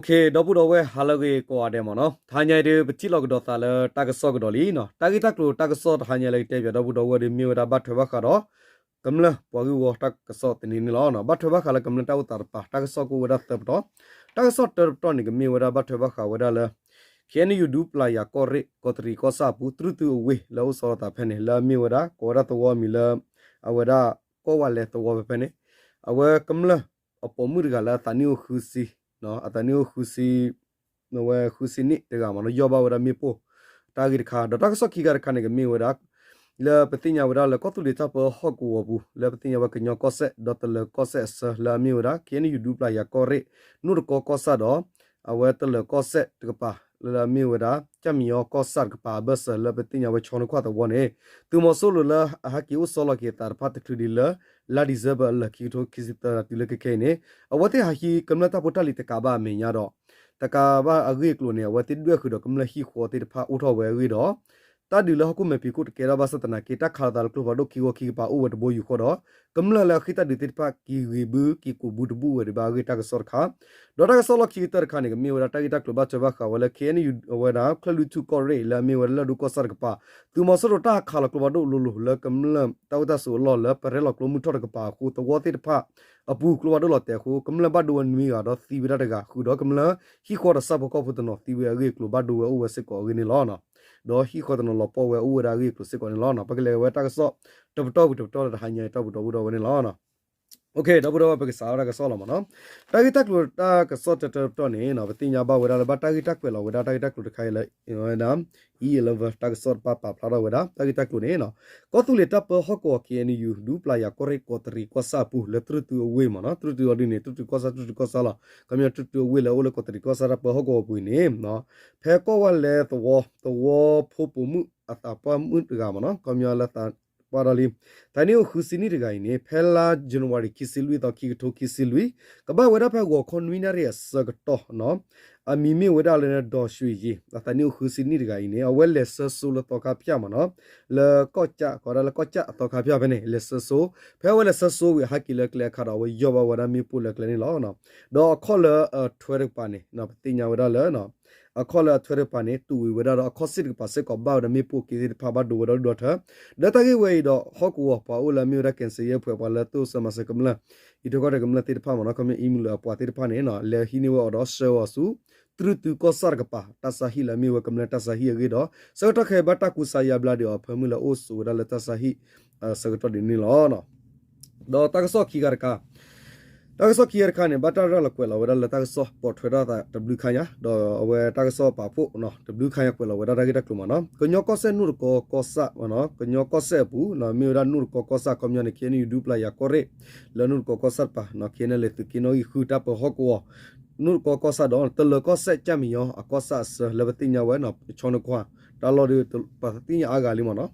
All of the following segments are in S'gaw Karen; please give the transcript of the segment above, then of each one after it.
ဒီပုၢ်ဒီဝဲၢ် ဟါလၢအဂ့ၤကိးဂၤဒဲးမ့ၢ်နီၤ, တဟါညါအံၤဒုး ပထံၣ်လိာ်ကဒီးသးလၢတၢ်ကစီၣ်ကဒီးလံနီၤ. တၢ်ဂ့ၢ်တၢ်ကျိၤတၢ်ကစီၣ်တဟါညါလၢကတဲပၠးဒီပုၢ်ဒီဝဲၢ်ဒီး မ့ၢ်ဝဲဒၣ်ဘၣ်ထွဲဘၣ်ဃးဒီး ကမျၢၢ်ပှၤဂ့ၢ်ဝီတၢ်ကစီၣ်တနံၤန့ၣ်လီၤ. ဘၣ်ထွဲဘၣ်ဃးလၢကမျၢၢ်တၢ်အိၣ်သးတကပၤ တၢ်ကစီၣ်ကအိၣ်ဝဲဒၣ်သၢပတီၢ်, တၢ်ကစီၣ်တၢတပတီၢ်န့ၣ် ကမ့ၢ်ဝဲဒၣ်ဘၣ်ထွဲဘၣ်ဃးဝဲဒၣ်လၢ ခ့ၣ်အဲၣ်ယူၣ် ဒူပျၤယၤကီၢ်ရ့ၣ် ကီးတရံးကီၢ်ဆၣ်အပူၤ တြူၢ်တုအဝ့ၢ်လၢအအိၣ်ဆီလီၤသးဖဲန့ၣ် လၢအမ့ၢ်ဝဲဒၣ် ကိးဝဲဒၣ်သဝီအမံၤလၢ အဝဲဒၣ်ကီၢ်ဝါလဲၤသဝီဖဲဖဲန့ၣ် အဝဲကမျၢၢ်အပိာ်မုၣ်တဂၤလၢအသးနံၣ်အိၣ်ဃုဆံ အသးနံၣ်အိၣ်ဃုဆံ အဝဲဃုဆံနံၣ်တဂၤမ့ၢ်နီၤ ယီၢ်ဘၣ်ဝဲဒၣ်မ့ၣ်ပိၢ်တၢ်ဂ့ၢ်တခါ, ဒီးတၢ်ကစီၣ်ခံခါတခါန့ၣ် ကမ့ၢ်ဝဲဒၣ် လၢပသ့ၣ်ညါဝဲဒၣ်လၢကီၢ်သူလ့ၤတၢ်ပၢဟီၣ်ကဝီၤပူၤ လၢပသ့ၣ်ညါဝဲကညီကီၢ်စဲၣ် ဒီးတလၢၤကီၢ်စဲၣ်အဆၢ လၢအမ့ၢ်ဝဲဒၣ် ခ့ၣ်အဲၣ်ယူၣ် ဒူပျၤယၤကီၢ်ရ့ၣ် နိၣ်တကီကီၢ်ဆၣ်ဒီး အဝဲတလၢၤကီၢ်စဲၣ်တကပၤ လၢအမ့ၢ်ဝဲဒၣ် ကၠၣ်မံယီကီၢ်ဆၣ်တကပၤအဘၢၣ်စၢၤ လၢပသ့ၣ်ညါဝဲဆီနခွၣ်သဝီန့ၣ် သုးမီၤစိရိၤလၢအဟဲက့ၤအိၣ်ဆီလီၤက့ၤအသးတဖၣ်တချုးဒံးလၢ လါဒံၣ်စ့ဘၢၣ်အလၢာ်ခံကထိခံဆံသၢ တုၤလၢခဲခဲအံၤန့ၣ် အဝဲသ့ၣ်ဟးဟံးကမျၢၢ်တၢ်ဖိတၢ်လံၤတကးဘၣ်အမဲာ်ညါဒီး တကးဘၣ်အဂ့ၢ်အကျိၤန့ၣ် အဝဲသ့ၣ်ဒွဲၣ်ဃုာ်ဒီးကမျၢၢ်ဟံၣ်ဃီသ့ၣ်တဖၣ်အိၣ်ထီၣ်ဝဲအဂ့ၢ်ဒီး တၢ်ဒုးလၢဟီၣ်ခိၣ်မဲာ်ဖံးခိၣ်တကဲထီၣ်ဘၣ်ဆၣ်သနာ်က့ တၢ်ခးလိာ်သးလၢကျိဖးဒိၣ်ခံဝီခံကပၤအိၣ်ဝဲတဘိယူၢ်ဃီဒီး ကမျၢၢ်လၢအဃ့ၢ်တၢ်ဒုးသ့ၣ်တဖၣ် က့ၤဂ့ၤဘု က့ၤကိးဘုတဘူၣ်ဝဲဒံးဘၣ်အဂ့ၢ်တၢ်ကစီၣ်တခါ, ဒီးတၢ်ကစီၣ်လီၢ်ခံကတၢၢ်တခါန့ၣ် ကမ့ၢ်ဝဲဒၣ်တၢ်ဂ့ၢ်တၢ်ကျိၤဘၣ်ထွဲဘၣ်ဃးဝဲလၢ ခ့ၣ်အဲၣ်ယူၣ် အဝဲဒၣ် ကၠၢ်လွံၢ်ထူၣ်ကီၢ်ရ့ၣ် လၢအမ့ၢ်ဝဲဒၣ်လၢၢ်ဒိၣ်ကီၢ်ဆၣ်တကပၤ သုးမီၤစိရိၤတၢ်ခးလီၤကျိဖးဒိၣ်လိၤလိၤလၢကမျၢၢ်တၢ်အိၣ်တၢ်ဆိးအလီၢ်လၢပရဲလီၤကျိမုၢ်ထီၣ်တကပၤအဃိ သဝီသ့ၣ်တဖၣ်အပူၤ ကျိဖးဒိၣ်လီၤတဲာ်အဃိ ကမျၢၢ်ဘၣ်ဒိဝဲနွံဂၤဒီးသံဝဲဒၣ်တဂၤ ဃုာ်ဒီးကမျၢၢ်ဟံၣ်ဃီဒီးဆၣ်ဖိကီၢ်ဖိတနီၤသံဝဲအဂ့ၢ်အကျိၤဘၣ်ဒိဝဲအိၣ်ဝဲစ့ၢ်ကီးအဂ့ၢ်န့ၣ်လီၤ. ဒီးဟံၣ်ဃီတနီၤလီၤပှီၢ်ဝဲအိၣ်ဝဲဒၣ်အဂ့ၢ်အကျိၤစ့ၢ်ကီးန့ၣ်လီၤ. ပကလဲၤဝဲတၢ်ကစီၣ်တပတီၢ်ဝံၤတပတီၢ်လၢတဟါညါအံၤ ဒီပုၢ်ဒီဝဲၢ်န့ၣ်လီၤ. ဒီပုၢ်ဒီဝဲၢ် ပကစးထီၣ်တၢ်ကစီၣ်လီၤမ့ၢ်နီၤ. တၢ်ဂ့ၢ်တၢ်ကျိၤတၢ်ကစီၣ်တၢတပတီၢ်န့ၣ် ပသ့ၣ်ညါဘၣ်ဝဲဒၣ်လၢဘၣ်တၢ်ဂ့ၢ်တၢ်ကွဲးလီၤဝဲဒၣ်တၢ်ဂ့ၢ်တၢ်ကျိၤတခါအံၤလၢ ဝဲဒၣ် E eleven တၢ်ကစီၣ်တဖၣ်ပာ်ဖျါထီၣ်ဝဲဒၣ် တၢ်ဂ့ၢ်တၢ်ကျိၤန့ၣ် ကီၢ်သူလ့ၤတၢ်ပၢဟီၣ်ကဝီၤ ခ့ၣ်အဲၣ်ယူၣ် ဒူပျၤယၤကီၢ်ရ့ၣ် ကီးတရံးကီၢ်ဆၣ်အပူၤ လၢတြူၢ်တုအဝ့ၢ်မ့ၢ်နီၤ တြူၢ်တုအီၤဒ်န့ၣ် တြူၢ်တုကီၢ်ဆၣ် တြူၢ်တုကီၢ်ဆၣ်လီၤ. ခီပညီတြူၢ်တုအဝ့ၢ်လၢအအိၣ်လၢကီးတရံးကီၢ်ဆၣ်တၢ်ပၢဟီၣ်ကဝီၤပူၤအံၤန့ၣ် ဖဲကီၢ်ဝါလဲသဝီ သဝီဖိပိာ်မုၣ်အသးပှၢ်မုၣ်တဂၤမ့ၢ်နီၤ ခီပညီလၢသးပှၢ်ဒီးလံ သးနံၣ်အိၣ်ဃုဆံနံၣ်တဂၤအံၤန့ၣ် ဖဲလါ January ခံဆံလွံၢ်သီ ခံကထိခံဆံလွံၢ် ကဘၣ်ဝဲဒၣ်ဖဲဂီၤခီနွံနၣ်ရံၣ်အဆၢကတီၢ် အမံၤမ့ၢ်ဝဲဒၣ်လၢ ဒီးၡွ့ယံၤ အသးနံၣ်အိၣ်ဃုဆံနံၣ်တဂၤအံၤန့ၣ် အဝဲလဲၤဆၢစိလၢသီခါဖၠၣ်မ့ၢ်နီၤ လၢကီၢ်ကၠၣ် ကီးဒၣ်လၢကီၢ်ကၠၣ်အသီခါဖၠၣ်ဖဲန့ၣ် လဲၤဆၢစိ ဖဲအဝဲလဲၤဆၢစိဝံၤ အဟဲက့ၤလၢကျဲအခါဒီး အဝဲယီၢ်ဘၣ်ဝဲဒၣ်မ့ၣ်ပိၢ်လၢကျဲန့ၣ်လီၤ. ဒီးအခီၣ်လၢအထွဲတကပၤန့ၣ် ပသ့ၣ်ညါဝဲဒၣ်လၢ အခီၣ်လၢအထွဲတကပၤန့ၣ် တူၢ်ဝံၤဝဲဒၣ်ဒီး အခီၣ်စ့ၣ်တကပၤစ့ၢ်ကီး ဘၣ်ဝဲဒီးမ့ၣ်ပိၢ်က့သ့ၣ်တဖၣ် ဘၣ်ဒိဝဲဒီးဒူၣ်ဒီးထၢ ဒီးတၢ်ဂ့ၢ်ဝဲအံၤဒီး ဟီၣ်ကဝီၤပှၤအိၣ်လၢအမ့ၢ်ဝဲဒၣ် ကဲစယဲၢ်ဖှဲး ပှၤလၢတိစၢၤမၤစၢၤကမျၢၢ် အံးထွဲကွၢ်ထွဲကမျၢၢ်သ့ၣ်တဖၣ်မ့ၢ်နီၤ ခီပညီအံၤမုၢ်လၢအပှၤသ့ၣ်တဖၣ်န့ၣ် လဲၤဟံးန့ၢ်ဝဲအီၤဒီးဆှၢအီၤဆူ တြူၢ်တုကီၢ်ဆၣ်တကပၤ တၢ်ဆါဟံၣ်လၢအမ့ၢ်ဝဲကမျၢၢ်တၢ်ဆါဟံၣ်အဂ့ၢ်ဒီး ဆၢကတီၢ်ခဲအံၤဘၣ်တၢ်ကူစါယါဘျါဒံးအီၤ အဖၢမုၢ်လၢအအိၣ်ဆိးဝဲဒၣ်လၢတၢ်ဆါဟံၣ် ဆၢကတီၢ်ဒ်န့ၣ်လီၤ. ဒီးတၢ်ကစီၣ်ခံခါတခါ တၢ်ကစီၣ်ခံခါတခါန့ၣ် ဘၣ်တၢ်ရၤလီၤကွဲးလီၤဝဲဒၣ်လၢတၢ်ကစီၣ်ပိာ်ထွဲထီၣ်သးတဘျုးခါညါ ဒီးအဝဲတၢ်ကစီၣ်ပာ်ဖှိၣ် တဘျုးခါညါကွဲးလီၤဝဲဒၣ်တၢ်ဂ့ၢ်တၢ်ကျိၤမ့ၢ်နီၤ ကညီကီၢ်စဲၣ်နိၣ်တကီကီၢ်ဆၣ် ကညီကီၢ်စဲၣ်အပူၤ မ့ၢ်ဝဲဒၣ်နိၣ်တကီကီၢ်ဆၣ် ခီပညီန့ၣ် ခ့ၣ်အဲၣ်ယူၣ်ဒူပျၤယၤကီၢ်ရ့ၣ် လၢနိၣ်တကီကီၢ်ဆၣ်တကပၤ ခ့ၣ်အဲၣ်ယူၣ် သုးက့နီၣ်ဂံၢ်ဃုတၢ်ပၢဟီၣ်ကဝီၤ နိၣ်တကီကီၢ်ဆၣ်ဒီး တလၢၤကီၢ်စဲၣ် ကၠၣ်မံယီၤအကီၢ်ဆၣ်အဆၢ လၢပသ့ၣ်ညါဝဲ ဆီနခွါ တၢ်လီၢ်ဒ် ပသ့ၣ်ညါအါဂၤလံမ့ၢ်နီၤ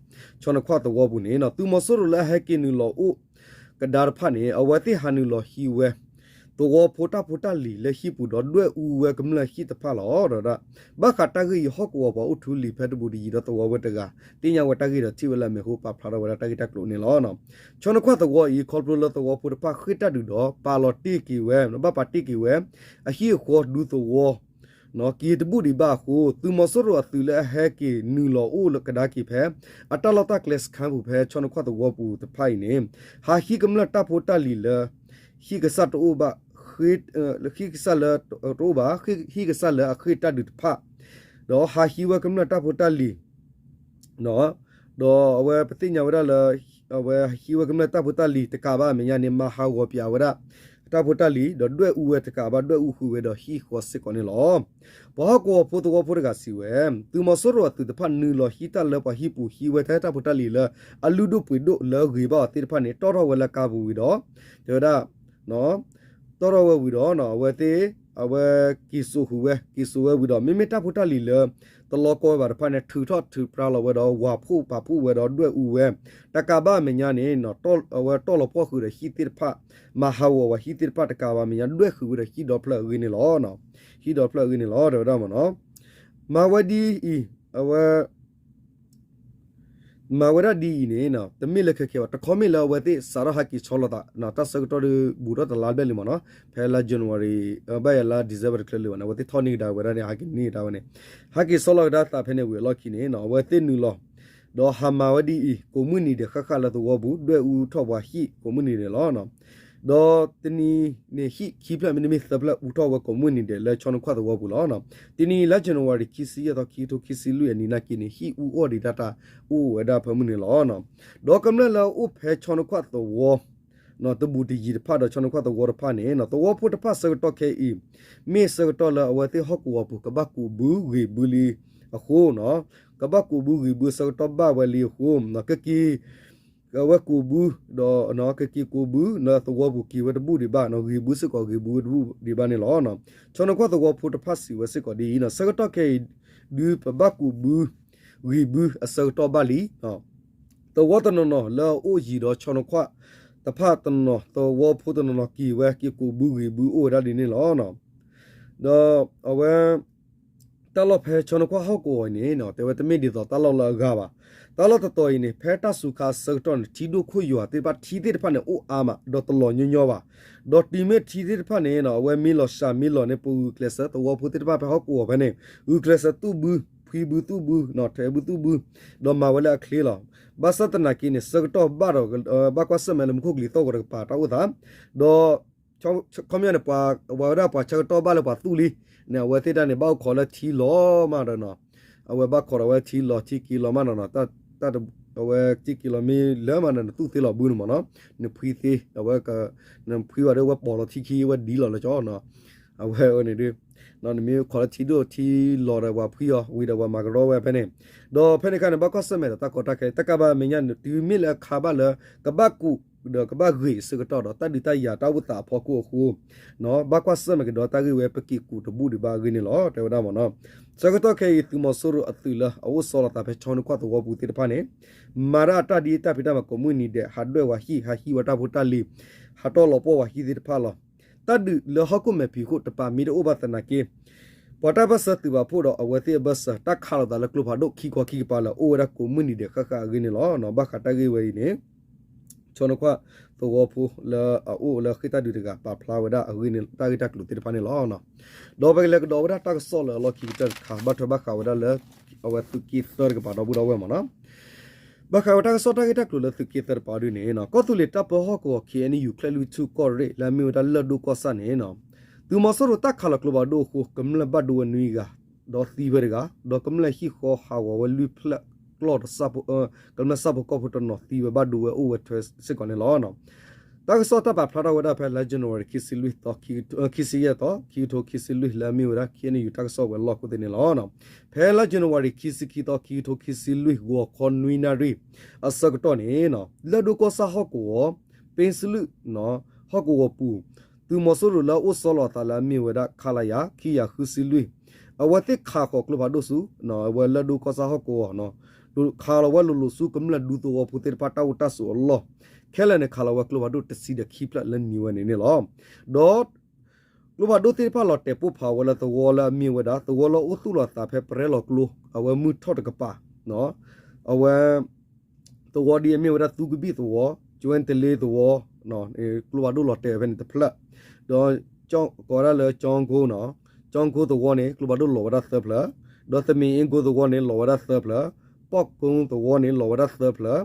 ဆီနခွါသဝီပူၤန့ၣ် သုးမီၤစိရိၤလၢအဟဲက့ၤနုာ်လီၤအိၣ်ကဒါတဖၣ်န့ၣ် အဝဲသ့ၣ်ဟးနုာ်လီၤဟံးဝဲ သဝီဖိတၢ်ဖိတၢ်လံၤလၢဟံၣ်ပူၤဒီးဒွဲၣ်အူဝဲကမျၢၢ်ဟံၣ်တဖၣ်လီၤ. ဒီး ဘၣ်ဃးတၢ်ဂ့ၢ်အံၤ ဟီၣ်ကဝီၤပှၤအိၣ်ထူလံၤဖဲတဘူးတယံၤဒီးသဝီဝဲတဂၤ သ့ၣ်ညါဝဲတၢ်ဂ့ၢ်ဒီးထံၣ်ဝဲလၢအမဲာ်အဃိ ပာ်ဖျါထီၣ်ဝဲဒၣ်တၢ်ဂ့ၢ်တၢ်ကျိၤန့ၣ်လီၤ. ဆီနခွါသဝီအံၤ ခီဖျိလၢသဝီဖိတဖၣ်ဃ့ၢ်တၢ်ဒုးဒီး ပာ်လီၤတ့ၢ်က့ၤဝဲ ဘၣ်ပာ်တ့ၢ်က့ၤဝဲ အဟံၣ်အဃီဒူသဝီ က့ၤတဘူၣ်ဒံးဘၣ်အဃိ သုးမီၤစိရိၤအသုးလၢအဟဲက့ၤနုာ်လီၤအိၣ်ကဒါက့ၤဖဲ အတၢ်လီၢ်တၢ်ကျဲစခန်းပူၤဖဲဆီနခွါသဝီပူၤတဖၣ်အံၤန့ၣ် ဟးဟံးကမျၢၢ်တၢ်ဖိတၢ်လံၤလၢ ဟံၣ်ကစၢ်တအိၣ်ဘၣ် ဟံၣ်ကစၢ်လၢတအိၣ်ဘၣ် ဟံၣ်ကစၢ်လၢအဃ့ၢ်တၢ်ဒုးတဖၣ် ဒီးဟးဟံးဝဲကမျၢၢ်တၢ်ဖိတၢ်လံၤ ဒီးအဝဲပသ့ၣ်ညါဝဲဒၣ်လၢ အဝဲဟံးဝဲကမျၢၢ်တၢ်ဖိတၢ်လံၤတကးဘၣ်အမဲာ်ညါန့ၣ် မၤဟးဂီၤပၠးဝဲဒၣ် တၢ်ဖိတၢ်လံၤ ဒီးဒွဲၣ်အူဝဲတကးဘၣ် ဒွဲၣ်အူဃုာ်ဝဲဒီးဟံၣ်ဃီစ့ၢ်ကီးန့ၣ်လီၤ. ပှၤဟီၣ်ကဝီၤဖိသဝီဖိတဂၤစံးဝဲ သုးမီၤစိရိၤအသုးတဖၣ်နုာ်လီၤဟံးတၢ်လၢပှၤဟံၣ်ပူၤ ဟံးဝဲထဲတၢ်ဖိတၢ်လံၤလၢ အလုၢ်ဒိၣ်ပှ့ၤဒိၣ်လၢအဂ့ၤဘၣ်အီၤသ့ၣ်တဖၣ်န့ၣ် တီၣ်ထီၣ်ဝဲလၢကါပူၤဝံၤဒီး တဲဝဲဒၣ် တီၣ်ထီၣ်ဝဲဝံၤဒီး အဝဲသ့ၣ် အဝဲက့ၤစိာ်ဃုာ်ဝဲ က့ၤစိာ်ဝဲဝံၤဒီး မ့မ့ၢ်တၢ်ဖိတၢ်လံၤလၢ တလီၤကီဝဲဘၣ်တဖၣ်န့ၣ် ထုးထီၣ်ထုးဖြါလီၤဝဲဒီး ဝၤဖှိၣ်ပာ်ဖှိၣ်ဝဲဒီးဒွဲၣ်အူဝဲ တကးဘၣ်အမဲာ်ညါန့ၣ် အဝဲတီၢ်လီၤပှီၢ်ဃုာ်ဒီးဟံၣ်သ့ၣ်တဖၣ် မၤဟးဂီၤဝဲဟံၣ်သ့ၣ်တဖၣ်တကးဘၣ်အမဲာ်ညါ ဒွဲၣ်ဃုာ်ဝဲဒီးဟံၣ်ဒီဖျၢၣ်အဂ့ၢ်န့ၣ်လီၤ. ဟံၣ်ဒီဖျၢၣ်အဂ့ၢ်န့ၣ်လီၤ တဲဝဲဒၣ်မ့ၢ်နီၤ မၤဝဲဒ်အံၤ အဝဲ မၤဝဲဒၣ်ဒ်အံၤန့ၣ် တမ့ၢ်လၢခဲခဲဘၣ်, တခီမ့ၢ်လၢအဝဲသ့ၣ်စးထီၣ်ဟးက့ၤဆီလီၤသး တၢ်ဆၢကတီၢ်ဒီးဘူးထီၣ်တလါဘျဲၣ်လံမ့ၢ်နီၤ, ဖဲလါ January ဘၣ်ယၤလါ December တချၢလံဘၣ်န့ၣ် အဝဲသ့ၣ်ထီၣ်န့ၢ်ကဒါဝဲဒၣ်န့ၣ် ဟးက့ၤန့ၢ်ကဒါဝဲန့ၣ်, ဟးက့ၤဆီလီၤကဒါသးဖဲန့ၣ်ဝံၤအလီၢ်ခံန့ၣ် အဝဲသ့ၣ်နုာ်လီၤ ဒီးဟးမၤဝဲဒ်အံၤ ကိးမုၢ်နံၤဒဲးဃၣ်ဃၣ်လၢသဝီပူၤ ဒွဲၣ်အူထီၣ်ပှၤဟံၣ်ကိးမုၢ်နံၤဒဲးလီၤ. ဒီးတနံၤန့ၣ် ဟံၣ်ခံဖျၢၣ်မ့တမ့ၢ်သၢဖျၢၣ်အူထီၣ်ဝဲကိးမုၢ်နံၤဒဲးလၢဆီနခွၣ်သဝီပူၤလီၤ. တနံၤလါ January ခံဆံယဲၢ်သီ ခံကထိခံဆံလွံၢ်အနံၤနာ်က့န့ၣ် ဟံၣ်အူအီၣ်ဒံးတၢ်တၢ်အိၣ်ဝဲဒၣ်ဖၢမုၢ်နံၤလီၤ. ဒီးကမျၢၢ်လၢအအိၣ်ဖဲဆီနခွၣ်သဝီ တဘူးတယံၤတဖၣ်ဒီးဆီနခွၣ်သဝီတဖၣ်န့ၣ် သဝီဖိတဖၣ်ဆၢကတီၢ်ခဲအံၤ မ့ၢ်ဆၢကတီၢ်လၢအဝဲသ့ၣ်ဟီၣ်ကဝီၤပူၤ ကဘၣ်ကူးဘုဂ့ၤဘုလံအဃိ ကဘၣ်ကူးဘုဂ့ၤဘုဆၢကတီၢ်ဘၣ်ဝဲလံအဃိ ကက့ၤ အဝဲကူးဘု ဒီးကက့ၤကူးဘု လၢသဝီပူၤက့ၤဝဲတဘူးဒံးဘၣ် ဂ့ၤဘုစ့ၢ်ကီးဂ့ၤဘုဝဲတဘူးဒံးဘၣ်န့ၣ်လီၤ. ဆီနခွၣ်သဝီဖိတဖၣ်စံးဝဲစ့ၢ်ကီးဒ်အံၤ ဆၢကတီၢ်ခဲအံၤ ဒုးပဘၣ်ကူးဘု ဂ့ၤဘုအဆၢကတီၢ်ဘၣ်လံ သဝီတနီၤနီၤလၢအအိၣ်ယံၤဒီးဆီနခွၣ်တဖၣ်တနီၤ သဝီဖိတနီၤနီၤက့ၤဝဲက့ၤကူးဘုဂ့ၤဘုအိၣ်ဝဲဒၣ်ဒ်န့ၣ်လီၤ. ဒီးအဝဲ တၢ်လီၢ်ဖဲဆီနခွၣ်ဟီၣ်ကဝီၤအံၤန့ၣ် တဲဝဲတမ့ၢ်ဒ်သိးတၢ်လီၢ်လၢအဂၤဘၣ်. တၢ်လီၢ်တတီၤအံၤန့ၣ် ဖဲတၢ်စူၤခါအဆၢကတီၢ်န့ၣ် ထံဒိၣ်ခိၣ်ယွၤသ့ၣ်တဖၣ် ထံသ့ၣ်တဖၣ်န့ၣ် အိၣ်အါမးဒီးတလီၤညီညီဘၣ်. ဒီးတုၤမ့ၢ်ထံသ့ၣ်တဖၣ်န့ၣ် အဝဲမ့ၢ်လီၤစှၤမ့ၢ်လီၤန့ၣ် ပဂုာ်ကျဲးစၢးသဝီဖိသ့ၣ်တဖၣ်ဖဲဟီၣ်ကဝီၤဖဲန့ၣ် ဂုာ်ကျဲးစၢးသူၣ်ဘု ဖှံဘုသူၣ်ဘု ထဲးဘုသူၣ်ဘု ဒီးမၤဝဲလၢအချ့လီၤ. ဘၣ်ဆၣ်သနာ်က့န့ၣ် ဆၢကတီၢ်ဘၣ်ဒီး ဘၣ်ကွၢ်ဆၢၣ်မဲာ်လၢမူခိၣ်ကလံၤသီၣ်ဂီၤတကပၤတၢ်အိၣ်သး ဒီး ခီပညီန့ၣ် ပှၤဝဲဒၣ်ပှၤဆၢကတီၢ်ဘၣ်လၢပှၤသူၣ်လံန့ၣ် အဝဲသ့ၣ်တၢ်န့ၣ် ဘၣ်အိၣ်ခိးလၢထံလီၤမးဒီးနီၤ, အဝဲဘၣ်ခိးဒီးဝဲထံလီၤ ထံက့ၤလီၤမးနီၤနီၤ, တၢ် အဝဲထံက့ၤလီၤမ့ၢ်လၢမးနီၤ နသူၣ်သ့လီၤဘုန့ၣ်မးနီၤ, နဖှံသ့ အဝဲ နဖှံဘၣ်ဒီးဝဲပိာ်လီၤထံခံ ဝဲဒ်လီၤလၢကၠီနီၤ, အဝဲန့ၣ်ဒုး နမ့ၢ်ခိးလၢထံဒိၣ်ထံလီၤဒီးပှၤဖှံအီၤ ဝံၤဒီးပှၤမၤကရီဝဲဖဲန့ၣ်, ဒီးဖဲန့ၣ်အခါန့ၣ် ဘၣ်ကွၢ်ဆၢၣ်မဲာ်ဒီးတၢ်ကီတၢ်ခဲ တၢ်ကးဘၣ်မဲာ်ညါန့ၣ် တုၤမ့ၢ်လၢအခါဘၣ်လၢ ကဘၣ်ကူး ဒီးကဘၣ်ဂ့ၤအဆၢကတီၢ်ဒီး တၢ်ဒုးတၢ်ယၤတၢ်အိၣ်သးအဖီခိၣ်အဃိ ဘၣ်ကွၢ်ဆၢၣ်မဲာ်ကဒီးတၢ်ဂ့ၢ်ဝဲပက့ၤကူးတဘူးဒံးဘၣ်အဂ့ၢ်န့ၣ်လီၤ တဲဝဲဒၣ်မ့ၢ်နီၤ. ဆၢကတီၢ်ခဲအံၤ သုးမီၤစိရိၤအသုးလၢအအိၣ်ဆီလီၤသးဖဲဆီနခွၣ်သဝီပူၤသ့ၣ်တဖၣ်န့ၣ် မၤတၢ်အတၢ်ဒ်အတၢ်ဖံးတၢ်မၤကိးမုၢ်နံၤဒဲး ဟးဒွဲၣ်ဝဲဟံၣ် ဟးဟံၣ်ဝဲတၢ်ဖိတၢ်လံၤ ဟးတီၢ်လီၤပှီၢ်ဝဲဟံၣ်သ့ၣ်တဖၣ်လီၤ. တၢ်ဒုးလၢဟီၣ်ခိၣ်မဲာ်ဖံးခိၣ်တပၤမ့ၢ်တအိၣ်ဘၣ်သနာ်က့ ပှၤတၢ်ဘၢၣ်စၢၤသုးပာ်ဖှိၣ်ဒီးအဝဲသ့ၣ်အဘၢၣ်စၢၤ တၢ်ခးလိာ်သးလၢကျိဖးဒိၣ်ခံခီခံကပၤလၢအိၣ်ဝဲဒၣ်ကိးမုၢ်နံၤဒဲးဃၣ်ဃၣ်အဂ့ၢ်န့ၣ်လီၤ. ဘၣ်ဃးတၢ်ဂ့ၢ်ဝဲအံၤန့ၣ် ဆီနခွၣ်သဝီဖိလၢအအိၣ်လၢဃ့ၢ်တၢ်ဒုးတဂၤ ပာ်ဖျါဝဲဒၣ်အဂ့ၢ်န့ၣ် တၢ်ဂ့ၢ်တၢ်ကျိၤသ့ၣ်တဖၣ်န့ၣ်လီၤ. ဒီးပကလဲၤကဒီးဝဲဒၣ်တၢ်ကစီၣ်လၢအလီၢ်ခံကတၢၢ်တခါ ဘၣ်ထွဲဘၣ်ဃးဝဲဒၣ်လၢ အဝဲသုးက့သၢတကပၤဒီပုၢ်ဒီဝဲၢ်မ့ၢ်နီၤ. ဘၣ်ဃးဝဲတၢ်ကစီၣ်တၢ်ဂ့ၢ်တၢ်ကျိၤလၢသုးက့သၢတကပၤဒ်န့ၣ် ကီၢ်သူလ့ၤတၢ်ပၢဟီၣ်ကဝီၤ ခ့ၣ်အဲၣ်ယူၣ် ကၠဲၣ်လွံၢ်ထူၣ်ကီၢ်ရ့ၣ် လၢအမ့ၢ်ဝဲဒၣ်လၢၢ်ဒိၣ်ကီၢ်ဆၣ်န့ၣ် သုးမီၤစိရိၤတၢ်ခးလီၤကျိဖးဒိၣ်အဃိ ကမျၢၢ်ဘၣ်ဒိဝဲနွံဂၤ ဒီးသံဝဲတဂၤ ဒီးကမျၢၢ်ဟံၣ်ဃီဟးဂီၤဝဲလွံၢ်ဖျၢၣ်ကျီၢ် ကမျၢၢ်ဆၣ်ဖိကီၢ်ဖိတနီၤသံဝဲဘၣ်ဒိဝဲအိၣ်ဝဲထွဲစ့ၢ်ကီးန့ၣ်လီၤ. တၢ်ကစီၣ်တၢ်ပာ်ဖျါထီၣ်ဝဲဒၣ်ဖဲလါ January ခံဆံလွံၢ်သီ ခံဆံယဲၢ်သီ ခံကထိခံဆံလွံၢ် လၢအမ့ၢ်ဝဲဒၣ် ခ့ၣ်အဲၣ်ယူၣ် တၢ်ကစီၣ်ဝဲၤလီၢ်ခိၣ်သ့ၣ်န့ၣ်လီၤ. ဖဲလါ January ခံဆံခံသီ ခံကထိခံဆံလွံၢ် ဂီၤခီနွံနၣ်ရံၣ်အဆၢကတီၢ်န့ၣ် လၢၢ်ဒိၣ်ကီၢ်ဆၣ်ဟီၣ်ကဝီၤ ပ့စလုၣ် ဟီၣ်ကဝီၤပူၤ သုးမီၤစိရိၤလၢအအိၣ်ဆီလီၤအသးလၢအမ့ၢ်ဝဲဒၣ် ခလရ ခံကယၤဃုဆံလွံၢ် အဝဲသ့ၣ်ခးဃီၤကျိဖးဒိၣ်ဆူ အဝဲလၢၢ်ဒိၣ်ကီၢ်ဆၣ်ဟီၣ်ကဝီၤ ခးလီၤဝဲလိၤလိၤဆူကမျၢၢ်ဒူသဝီဖိသ့ၣ်တဖၣ်တၢ်အိၣ်တၢ်ဆိးအလီၢ် ခဲလၢာ်န့ၣ် ခးလီၤဝဲကျိဖးဒိၣ်တဆံဒီးခံဖျၢၣ်လၢနံၤဝဲန့ၣ်န့ၣ်လီၤ. ဒီး ကျိဖးဒိၣ်သ့ၣ်တဖၣ်လီၤတဲာ်ပိၢ်ဖးဝဲလၢသဝီလၢအမ့ၢ်ဝဲဒၣ် သဝီလၢအိၣ်သူၣ်လီၤသးဖဲပရဲလီၤကျိ အဝဲမုၢ်ထီၣ်တကပၤ အဝဲ သဝီဒ်အမ့ၢ်ဝဲဒၣ်သူကဘံၣ်သဝီ ကၠွဲတလ့သဝီ ကျိဖးဒိၣ်လီၤတဲာ်ဝဲဖဲန့ၣ်တဖျၢၣ်, ဒီး ကိးဝဲဒၣ်လၢကၠီကိနီၤ, ကၠီကိသဝီန့ၣ် ကျိဖးဒိၣ်လီၤဝဲဒၣ်သၢဖျၢၣ်, ဒီးသမ့ၣ်အ့ကိသဝီန့ၣ် လီၤဝဲဒၣ်သၢဖျၢၣ်, ပီၣ်ကိသဝီန့ၣ် လီၤဝဲဒၣ်သၢဖျၢၣ်,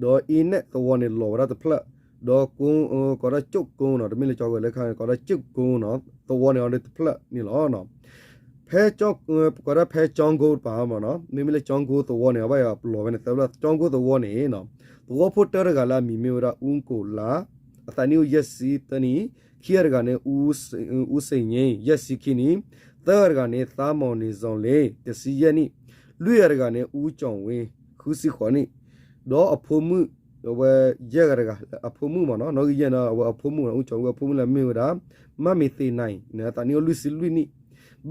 ဒီးအ့နဲၣ်သဝီန့ၣ် လီၤဝဲဒၣ်တဖျၢၣ်, ဒီး ကိးဝဲဒၣ်ကၠိၣ်ကိနီၤ, တမ့ၢ်လၢကၠီကိလၢခါန့ၣ် ကိးဝဲဒၣ်ကၠိၣ်ကိနီၤ, သဝီန့ၣ်အီၤဒ်တဖျၢၣ်န့ၣ်လီၤ. ဖဲ ကိးဝဲဒၣ်ဖဲကၠီကိတပၤမ့ၢ်နီၤ, မ့မ့ၢ်လၢကၠီကိသဝီန့ၣ် အဘၣ်ယွၤလီၤဝဲန့ၣ်သၢဖျၢၣ်, ကၠီကိသဝီန့ၣ် သဝီဖိတၢတဂၤလၢအမံၤမ့ၢ်ဝဲဒၣ် အူကိၣ်လါ, အသးနံၣ်အိၣ်ယဲၢ်ဆံသၢနံၣ်, ခံဂၤတဂၤန့ၣ် အူစ့ၣ်ည့ ယဲၢ်ဆံခံနံၣ်, သၢဂၤတဂၤန့ၣ် သးမီၣ်န့ၣ်စီၤလ့ တဆံယဲၢ်နံၣ်, လွံၢ်ဂၤတဂၤန့ၣ် အူကၠီၣ်ဝ့ ဃုဆံဃိးနံၣ်, ဒီးအဖိမုၣ် အဝဲယဲၢ်ဂၤတဂၤ အဖိမုၣ်မ့ၢ်နီၤ, နီၣ်ဂံၢ်ယဲၢ်န့ၣ် အဝဲအဖိမုၣ် အူကၠီၣ်ဝ့အဖိမုၣ်လၢအမ့ၢ်ဝဲဒၣ် မၣ်မ့ၤသ့ၣ်နၤအံၤ အသးနံၣ်အိၣ်လွံၢ်ဆံလွံၢ်နံၣ်,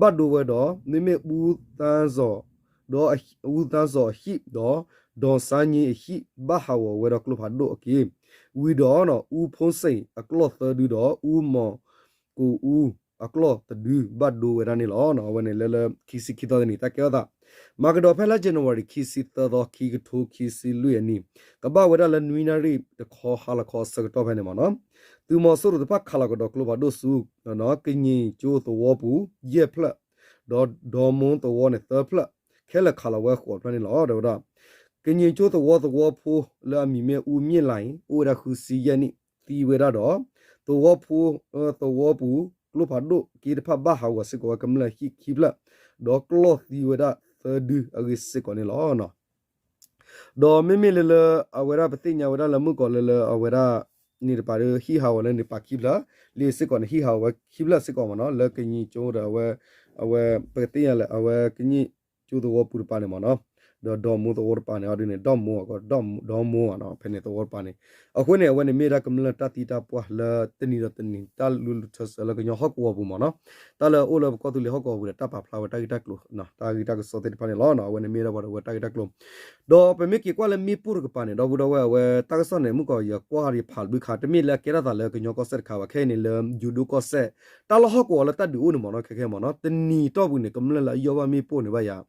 ဘၣ်ဒိဝဲဒီး မ့မ့ၢ်အူသါစီၤ ဒီးအူသါစီၤအဟံၣ်ဒီး ဒီးစါည့အဟံၣ် ဘၣ်ဟးဂီၤဝဲဒီးကျိဖးဒိၣ်အက့ၢ်, ဝံၤဒီး အူဖိစ့ၣ်အကျီၢ်သၢဒုဒီး အူမီၣ်ကိၣ်အူ အကျီၢ်တဒုဘၣ်ဒိဝဲဒၣ်န့ၣ်လီၤ. အဝဲန့ၣ်လၢလၢခံဆံခံသီတနံၤ တၢ်ကဲထီၣ်သး မၤကဒီးဖဲလါ January ခံဆံသၢသီ ခံကထိခံဆံလွံၢ်အနံၤ ကဘၣ်ဝဲဒၣ်လၢနွံနၣ်ရံၣ်တခီဟါလီၤခီအဆၢကတီၢ်ဖဲန့ၣ်မ့ၢ်နီၤ သုးမီၤစိရိၤတဖၣ်ခးလီၤကဒီးကျိဖးဒိၣ်ဆူ ကည့ၣ်ကၠိသဝီပူၤ ယဲၢ်ဖျၢၣ် ဒီးဒီမူသဝီန့ၣ်သၢဖျၢၣ် ခဲလၢာ်ခးလီၤဝဲဃိးဖျၢၣ်န့ၣ်လီၤ. တဲဝဲဒၣ် ကည့ၣ်ကၠိသဝီသဝီဖိလၢအမံၤမ့ၢ်အူမ့ၢ်လၢ်အံၤ အိၣ်ဝဲဒၣ်ဃုဆံယဲၢ်နံၣ် သံဝဲဒၣ်ဒီး သဝီဖိ သဝီပူၤ ကျိဖးဒိၣ်က့တဖၣ်ဘၣ်ဟးဂီၤစ့ၢ်ကီးဝဲကမျၢၢ်ဟံၣ်ခံဖျၢၣ် ဒီးကျီၢ်သံဝဲဒၣ်သၢဒုအဂ့ၢ်စ့ၢ်ကီးန့ၣ်လီၤ. ဒီးမ့မ့ၢ်လၢလၢ အဝဲဒၣ်ပသ့ၣ်ညါဝဲဒၣ်လၢမုၢ်ကီးလၢလၢအဝဲဒၣ် န့ၣ်တပၤဒီးဟံၣ်ဟးဂီၤလၢန့ၣ်ပာ်ခံဖျၢၣ် လံာ်စ့ၢ်ကီးန့ၣ် ဟံၣ်ဟးဂီၤဝဲခံဖျၢၣ်စ့ၢ်ကီးမ့ၢ်နီၤ လၢကည့ၣ်ကၠိဒီးအဝဲ အဝဲပကသ့ၣ်ညါလၢ အဝဲကည့ၣ်ကၠိသဝီပူၤတပၤန့ၣ်မ့ၢ်နီၤ ဒီးဒီမူသဝီတပၤန့ၣ်အီၤဒ်န့ၣ် ဒီမူအက ဒီမူအနီၤ ဖဲန့ၣ်သဝီတပၤန့ၣ် အဃိန့ၣ် အဝဲန့ၣ်မ့ၢ်ဒၣ်ကမျၢၢ်တၢ်သံတၢ်ပှၢ်လၢတနံၤဒီးတနံၤ တၢ်လူလုထၢစၢၤလၢကညီဟီၣ်ကဝီၤပူၤမ့ၢ်နီၤ တၢ်လၢအိၣ်လၢပကီၢ်သူလ့ၤဟီၣ်ကဝီၤပူၤဒီး တၢ်ပာ်ဖျါဝဲတၢ်ဂ့ၢ်တၢ်ကျိၤ တၢ်ဂ့ၢ်တၢ်ကစီၣ်သ့ၣ်တဖၣ်န့ၣ်လီၤ. အဝဲန့ၣ်မ့ၢ်ဒၣ်ပှၤဒီးဝဲတၢ်ဂ့ၢ်တၢ်ကျိၤ ဒီးပမ့ၢ်က့ၤကွၢ်လၢမ့ၣ်ပိၢ်တကပၤန့ၣ် ဒီပုၢ်ဒီဝဲၢ်အဝဲ တၢ်ကစီၣ်န့ၣ် မုၢ်ကီးယကွၢ်ယဖးတဘျုးခါ တမ့ၢ်လၢအကဲထီၣ်သးလၢကညီကီၢ်စဲၣ်တခါဘၣ် ခဲအံၤန့ၣ်လၢယိၤဒိၣ်ကီၢ်စဲၣ် တၢ်လီၢ်ဟီၣ်ကဝီၤလၢတၢ်ဒုးအိၣ်န့ၣ်မ့ၢ်နီၤ ခဲခဲမ့ၢ်နီၤ တနံၤတီၢ်ပူၤန့ၣ် ကမျၢၢ်လၢအယီၢ်ဘၣ်မ့ၣ်ပိၢ်န့ၣ်ဘၣ်ယၤ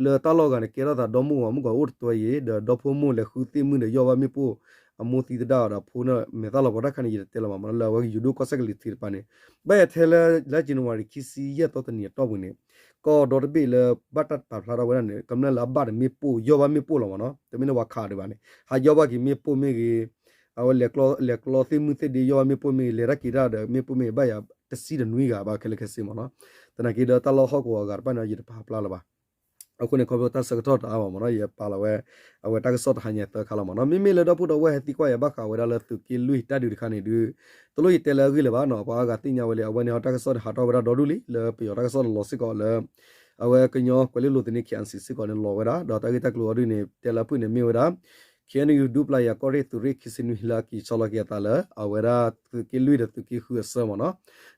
လၢတၢ်လီၢ်ဂၤန့ၣ် ကဲထီၣ်သးဒီမိၢ်ဝၤမုၣ်ကီးအိၣ်တတွဲယံၤ ဒီးဒီဖိမိၢ်လဲၤဃုသ့ၣ်မုၢ်ဒီးယီၢ်ဘၣ်မ့ၣ်ပိၢ် အမိၢ်သံသဒၣ်အီၤဒီးဖိန့ၣ်မဲာ်သၣ်လီၤပှီၤတၢ်ခါန့ၣ် ယတတဲလီၤမးမ့ၢ်နီၤ လၢအဝဲယိၤဒိၣ်ကီၢ်စဲၣ်ကလံၤထံးတပၤန့ၣ် ဘၣ်ယၤထဲလၢ လါ January ခံဆံယဲၢ်သီတနံၤအတီၢ်ပူၤန့ၣ် ကီၢ်ဒီတဘ့ၣ်လၢဘၣ်တၢ်ပာ်ဖျါထီၣ်ဝဲဒၣ်န့ၣ် ကမျၢၢ်လၢအဘၣ်ဒီးမ့ၣ်ပိၢ် ယီၢ်ဘၣ်မ့ၣ်ပိၢ်လီၤမ့ၢ်နီၤ တမ့ၢ်လၢပှၤခးဒံးဘၣ်န့ၣ် ဟးယီၢ်ဘၣ်က့ၤမ့ၣ်ပိၢ်မ့ၢ်ဂ့ၤ အဝဲလဲၤကျီသ့ၣ်မုၢ်သ့ၣ်ဒ့ ယီၢ်ဘၣ်မ့ၣ်ပိၢ်မ့ၢ်ဂ့ၤ လဲၤတၢ်က့ၤတၢ်ဒီးမ့ၣ်ပိၢ်မ့ၢ်ဂ့ၤ ဘၣ်ယၤတဆံဒီးနွံဂၤဘၣ်ခဲလၢာ်ခဲဆ့မ့ၢ်နီၤ သနာ်က့ဒီးတၢ်လီၢ်ဟီၣ်ကဝီၤအဂၤတဖၣ်န့ၣ် ယတပာ်ဖျါလၢၤဘၣ် အဃိန့ၣ် ခီဖျိတၢ်ဆၢကတီၢ်တအါဘၣ်မ့ၢ်နီၤ ယပာ်လီၤဝဲ အဝဲတၢ်ကစီၣ်တဟါညါသၢခါလီၤမ့ၢ်နီၤ မ့မ့ၢ်လၢဒီပုၢ်ဒီဝဲၢ်ဟဲသံကွၢ်ယၤဘၣ်ဃးဝဲဒၣ်လၢသုးက့လွံၢ်တၢ်ဒုးတခါန့ၣ်ဒုး တလိၣ်ယတဲလၢအဂ့ၢ်လၢၤဘၣ်နီၤ ပှၤအါဂၤသ့ၣ်ညါဝဲလံ အဝဲန့ၣ်ဟီတၢ်ကစီၣ်န့ၣ်ဟးထီၣ်ဝဲဒၣ်ဒီဒူၣ်လံ လၢပယီၤတၢ်ကစီၣ်လီၤစ့ၢ်ကီးလၢ အဝဲကညီကွဲၤလ့လိၤသန့ K I C စ့ၢ်ကီးန့ၣ်လီၤဝဲဒၣ် ဒီးတၢ်ဂ့ၢ်တၢ်ကျိၤအီၤဒ်န့ၣ် တဲလၢအဖုၣ်န့ၣ်မ့ၢ်ဝဲဒၣ် K N U ဒူပျၢ်ယၤကီၢ်ရ့ၣ်သုးရ့ၣ်ခံဆံနွံလၢအက့ၤဆီလီၤက့ၤအသးလၢ အဝဲဒၣ်သုးက့လွံၢ်ဒီးသုးက့ဃုအဆၢမ့ၢ်နီၤ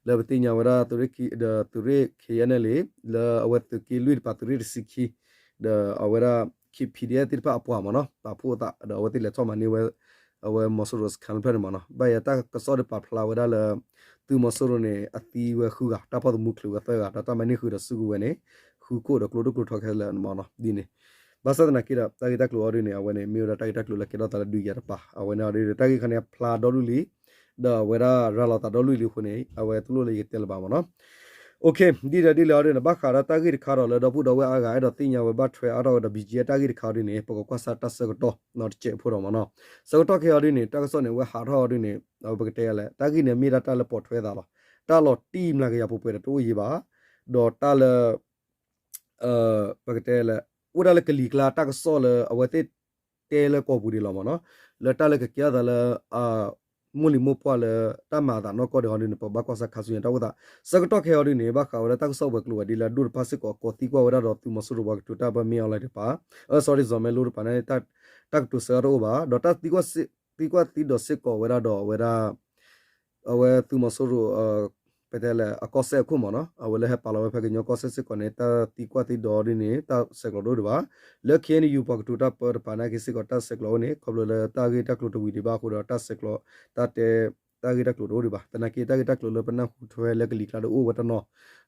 လၢပသ့ၣ်ညါဝဲဒၣ်သုးရ့ၣ်ခံ ဒီးသုးရ့ၣ် K N L A လၢအဝဲသုးက့လွံၢ်တပၤသုးရ့ၣ်တဆံခံ ဒီးအဝဲဒၣ် K P D F သ့ၣ်တဖၣ်အပှၤမ့ၢ်နီၤ ပာ်ဖှိၣ်အသး ဒီးအဝဲသ့ၣ်လဲၤထီၣ်မၤန့ၢ်ဝဲ အဝဲမီၤစိရိၤစခန်းတဖျၢၣ်န့ၣ်မ့ၢ်နီၤ ဘၣ်ယၤတၢ်ကစီၣ်ဒီးပာ်ဖျါဝဲဒၣ်လၢ သုးမီၤစိရိၤန့ၣ် အသံဝဲဃုဂၤ တၢ်ဖီၣ်သမူချုးဝဲသၢဂၤ ဒီးတၢ်မၤန့ၢ်ဃုာ်ဒီးစုကဝဲၤန့ၣ် ဃုခိၣ်ဒီးကျိဒိၣ်ကျိထီခဲလၢာ်န့ၣ်မ့ၢ်နီၤ ဒ်န့ၣ် ဘၣ်ဆၣ်သနာ်က့ဒီး တၢ်ဂ့ၢ်တၢ်ကျိၤအီၤဒ်န့ၣ် အဝဲန့ၣ် မ့ၢ်ဝဲဒၣ်တၢ်ဂ့ၢ်တၢ်ကျိၤလၢကဲထီၣ်သးလၢဒုးယၤတပၤ အဝဲန့ၣ်အီၤဒ်န့ၣ် တၢ်ဂ့ၢ်ခါန့ၣ် အဖျါဒီဒူၣ်လံ ဒီးအဝဲဒၣ်ရၤလီၤသးဒီဒူၣ်လံအဃိန့ၣ် အဝဲတလိၣ်လၢယကတဲလၢၤဘၣ်မ့ၢ်နီၤ OK ဒ်ဒီးဒ်လဲၣ်အီၤဒ်န့ၣ် ဘၣ်ဃးဒီးတၢ်ဂ့ၢ်တခါဒီးလၢဒီပုၢ်ဒီဝဲၢ်အါဂၤအဲၣ်ဒိးသ့ၣ်ညါဝဲဘၣ်ထွဲအါထီၣ်ဝဲဒီး B G F တၢ်ဂ့ၢ်တခါအီၤဒ်န့ၣ် ပကကွၢ်ဆၢတၢ်ဆၢကတီၢ်နီၤတစဲးဖိဒီးမ့ၢ်နီၤ ဆၢကတီၢ်ခဲအီၤဒ်န့ၣ် တၢ်ကစီၣ်န့ၣ် အဝဲဟးထီၣ်အီၤဒ်န့ၣ် ပကတဲလဲၣ် တၢ်ဂ့ၢ်န့ၣ်မ့ၢ်ဒၣ်တၢ်လၢပိာ်ထွဲသးလီၤ တၢ်လီၤတံၢ်မျးကယၤပှဲၤပှဲၤဒီးတအိၣ်ယံၤဘၣ် ဒီးတၢ်လၢ ပကတဲလဲၣ် အိၣ်ဒၣ်လၢကလံၤကျါတၢ်ကစီၣ်လၢအဝဲသ့ၣ်တဲလၢကိာ်ပူၤဒံးလီၤမ့ၢ်နီၤ လၢတၢ်လၢကကဲထီၣ်သးလၢ မိၢ်လံၤမိၢ်ပှၢ်လၢတၢ်မၤအသးနီၢ်ကီၢ်ဒံးအီၤဒ်န့ၣ် ပဘၣ်ကွၢ်ဆၢခါဆူညါတၢ်အိၣ်သး ဆၢကတီၢ်ခဲအီၤဒ်န့ၣ် ဘၣ်ဃးဝဲဒၣ်တၢ်ကစီၣ်ဝဲၤကျိၤဝဲၤဒ်လၢအဒိၣ်တဖၣ်စ့ၢ်ကီး ကိးသံကွၢ်ဝဲဒၣ်ဒီးသုးမီၤစိရိၤပှၤကတိၤတၢ်ပၢမ့ၢ်အီၤလၢတပၤ sorry စီၤမဲလိတပၤန့ၣ် တၢ်ကတိၤဆၢအါတအိၣ်ဘၣ် ဒီးတၢ်သံကွၢ်သံကွၢ်သံဒိးစ့ၢ်ကီးဝဲဒၣ်ဒီးအဝဲဒၣ် အဝဲသုးမီၤစိရိၤ ပတဲလဲၣ် အကီၢ်စဲၣ်အခိၣ်မ့ၢ်နီၤ အဝဲလၢဟဲပာ်လီၤဝဲဖဲကညီကီၢ်စဲၣ်စ့ၢ်ကီးန့ၣ် တၢ်သံကွၢ်သံဒိးဒ်န့ၣ် တၢ်ဆဲးကျိးတအိၣ်ဒံးဘၣ် လၢ K N U ပှၤကတိၤတၢ်ပၢတပၤနာ်က့စ့ၢ်ကီး တၢ်ဆဲးကျိးအိၣ်န့ၣ် ခီဖျိလၢတၢ်ဂ့ၢ်တၢ်ကျိၤတဝံၤဒံးဘၣ်အဃိဒီး တၢ်ဆဲးကျိး တၢ်တဲ တၢ်ဂ့ၢ်တၢ်ကျိၤတအိၣ်ဒံးဘၣ် သနာ်က့တၢ်ဂ့ၢ်တၢ်ကျိၤလၢပနၢ်ဟူထွဲလၢကလံၤကျါဒီးအိၣ်ဝဲတနီၤ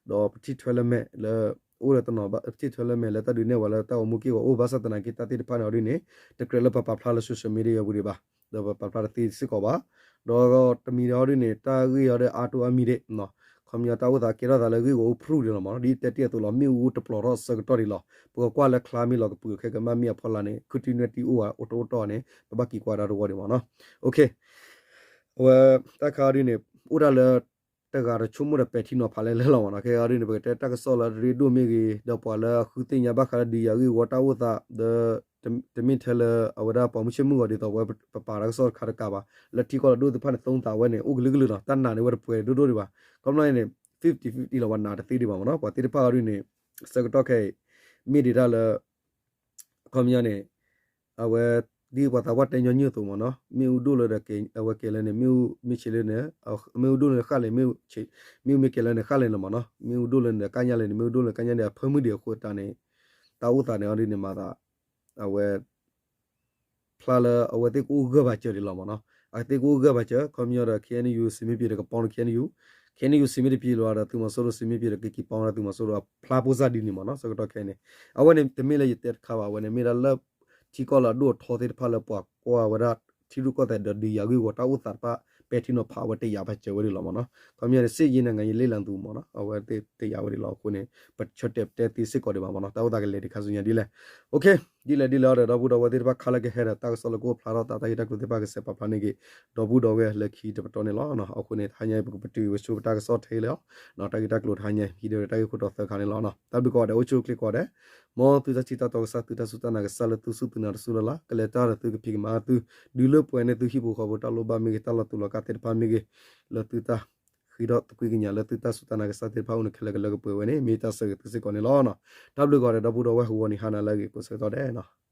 ဒီးပထံၣ်ထွဲလၢမဲာ်လၢ အိၣ်လၢတနီၤ ပထံၣ်ထွဲလၢမဲာ်လၢတၢ်ဒုးနဲၣ်ဝဲလၢတၢ်အိၣ်မူက့ၢ်ဂီၤအိၣ် ဘၣ်ဆၣ်သနာ်က့တၢ်သ့ၣ်တဖၣ်န့ၣ်အီၤဒ်န့ၣ် တကြၢးလၢပပာ်ဖျါလၢ social media ပူၤဒံးဘၣ် ဒီးပပာ်ဖျါတသ့စ့ၢ်ကီးဘၣ် ဒီးတမံၤဒီးအီၤဒ်န့ၣ် တၢ်ဂ့ၢ်အီၤဒီးအါတိၢ်အါမံၤဒဲး ခီပညီတၢ်အိၣ်သးကဲထီၣ်သးလၢဂ့ၢ်ဂီၤအိၣ်ဖျိဒံးလီၤမ့ၢ်နီၤ ဒ်တဲတ့ၢ်အသိးလီၤ မ့ၣ်အူတပျီၤထီၣ်အဆၢကတီၢ်ဒံးလီၤ ပကကွၢ်လၢချါမ့ၢ်လီၤကပုာ်ခဲကမၣ်မ့ၢ်အဖီလာ်န့ၣ် ခုထံနွဲၣ်တံၢ်အိၣ်ဝဲအိၣ်တအိၣ်တီၢ်န့ၣ် ပဘၣ်က့ၤကွၢ်ဒၣ်တဝီဒံးမ့ၢ်နီၤ အဝဲတၢ်ခါအီၤဒ်န့ၣ် အိၣ်ဒၣ်လၢ တဂၤတဆိကမိၣ်ဒီးပဲာ်ထံနီၤဖးလဲၣ်လဲၣ်လီၤမ့ၢ်နီၤ ခဲအံၤဒ်န့ၣ် ပကတဲတၢ်ကစီၣ်လၢအရ့ဒိၣ်မ့ၢ်ဂ့ၤ ဒီးပှၤလၢအဃုသ့ၣ်ညါဘၣ်ဃးလၢဒုးယၤဂ့ၢ်ဝီတၢ်အိၣ်သး ဒီး တမ့ၢ်ထဲလၢအဝဲဒၣ်ပှၤမုၢ်ဆ့ၣ်မုၢ်ဂီၤဒ်သိးဝဲပပာ်တၢ်ကစီၣ်တခါတကးဘၣ် လၢထံကီၢ်လၢဒိၣ်သ့ၣ်တဖၣ်န့ၣ် သုံးသပ်ဝဲန့ၣ် အိၣ်ကလုာ်ကလုာ်လီၤ တၢ်နာ်န့ၢ်ဝဲတပှဲၤဒိၣ်ဒိၣ်ဒံးဘၣ် ခီပညီန့ၣ် fifty fifty လီၤ ပှၤနာ်တသ့ဒံးဘၣ်မ့ၢ်နီၤ ပှၤသ့ၣ်တဖၣ်အီၤဒ်န့ၣ် ဆၢကတီၢ်ခဲအံၤ မ့ၢ်ဒံးတၢ်လၢ ခီပညီန့ၣ် အဝဲ ဒ်ပှၤသးပှၢ်တဲညီနုၢ်အသိးမ့ၢ်နီၤ မ့ၣ်အူဒိၣ်လၢဒီး အဝဲကဲလၢန့ၣ် မ့ၣ်အူမ့ၢ်ဆ့းလၢန့ၣ် မ့ၣ်အူဒိၣ်လၢဃၣ်လၢ မ့ၣ်အူမ့ၢ်ကဲလၢန့ၣ်ဃၣ်လၢန့ၣ်မ့ၢ်နီၤ မ့ၣ်အူဒိၣ်လၢန့ၣ်ဒီးကၣ်ညၣ်လၢန့ၣ် မ့ၣ်အူဒိၣ်လၢကၣ်ညၣ်န့ၣ် အဖၢမုၢ်ဒံးအဃိသတးန့ၣ် တၢ်အိၣ်သးန့ၣ်အီၤဒ်န့ၣ်မၤသး အဝဲ ဖျါလၢအဝဲသ့ၣ်ကအိၣ်ဂၢၢ်ဘၣ်စၢၤဒံးလီၤမ့ၢ်နီၤ အဝဲသ့ၣ်ကအိၣ်ဂၢၢ်ဘၣ်စၢၤ ခီပညီဒီး K N U စံးမ့ၢ်ပှဲၤဒီးကပီၤန့ၣ် K N U ခဲန့ၣ် စံးမ့ၢ်တပျံၤလီၤဒီး သုးမီၤစိရိၤ စံးမ့ၢ်ပျံၤဒီး ကက့ၤပီဝဲဒၣ်သုးမီၤစိရိၤအဖျါဖိစၢ်ဒ်န့ၣ်မ့ၢ်နီၤ. ဆၢကတီၢ်ခဲအံၤန့ၣ် အဝဲန့ၣ် တမ့ၢ်လၢယတဲတခါဘၣ်. အဝဲန့ၣ် မ့ၢ်ဒၣ်လၢ ထံကီၢ်လၢအဒိၣ်အထီသ့ၣ်တဖၣ်လၢပှၤကွၢ်ဝဲဒၣ် ထံရူၢ်ကီၢ်သဲးဒီးဒုးယၤဂ့ၢ်ဝီတၢ်အိၣ်သးတဖၣ် ပဲာ်ထံနီၤဖးဝဲတယာ်ဘၣ်စၢၤဝဲဒၣ်လီၤမ့ၢ်နီၤ. ခီပညီန့ၣ် စစ်ရေးနိုင်ငံရေးလေ့လာသူ မ့ၢ်နီၤ အဝဲတယာ်ဝဲဒၣ်လီၤ. အဃိန့ၣ် ပဆၢတဲာ်ပတဲသ့စ့ၢ်ကီးဒံးဘၣ်မ့ၢ်နီၤ. တၢ်အိၣ်သးကလဲၤတခါဆူညါဒ်လဲၣ်. အိၣ်ခ့ ဒ်လဲၣ်ဒ်လဲၣ်ဒီး ဒီပုၢ်ဒီဝဲၢ်သ့ၣ်တဖၣ် ခါလၢကဟဲဒီးတၢ်ကစီၣ်လၢကအိၣ်ဖျါထီၣ်သး တၢ်ဂ့ၢ်တၢ်ကျိၤသ့ၣ်တဖၣ် ကစဲးပာ်ဖျါန့ၢ်က့ၤ ဒီပုၢ်ဒီဝဲၢ်လၢခံတပတီၢ်န့ၣ်လီၤ. အဃိန့ၣ် တဟါညါအံၤ ပကပတုာ်ဝဲဆိပတၢ်ကစီၣ်ထဲလီၤ. တၢ်ဂ့ၢ်တၢ်ကျိၤတဟါညါအံၤ ဟံးဒဲးဝဲတၢ်ဂ့ၢ်ခိၣ်တီသၢခါန့ၣ်လီၤ. တၢ်ဘျုးကိးဂၤဒဲး အိၣ်ဆူၣ်အိၣ်ချ့ကိးဂၤဒဲး, မ်သုတၢ်ထံၣ်တၢ်တီကစၢ် သုတၢ်စူၢ်တၢ်နာ်ကစၢ်လၢသုစူၢ်သုနာ်တစူၢ်လၢ်လၢ် ကလဲၤတၢ်ဒီးသုကဖံးကမၤသု ဒုးလိာ်ပှဲၤန့ၢ်သုဟံၣ်ဖိဃီဖိတၢ်လိၣ်ဘၣ်မ့ၢ်ဂ့ၤ တၢ်လီၤတူာ်လီၤကာ်သ့ၣ်တဖၣ်မ့ၢ်ဂ့ၤ လၢသုတၢ် ဃ့ထီၣ်သကွံာ်ကညးလၢသုတၢ်စူၢ်တၢ်နာ်ကစၢ်သ့ၣ်တဖၣ်အိၣ်န့ၣ်ခဲလၢာ်ခဲလၢာ်ကပှဲၤဝဲန့ၣ် မ့ၢ်တၢ်ဆၢဂ့ၤသုစ့ၢ်ကီးန့ၣ်လီၤ. တၢ်ဘျုးကိးဂၤဒဲး ဒီပုၢ်ဒီဝဲၢ် ဟူးဂီၤနံၤဟါနၤလၢအဂ့ၤ ကိးဆၢကတီၢ်ဒဲး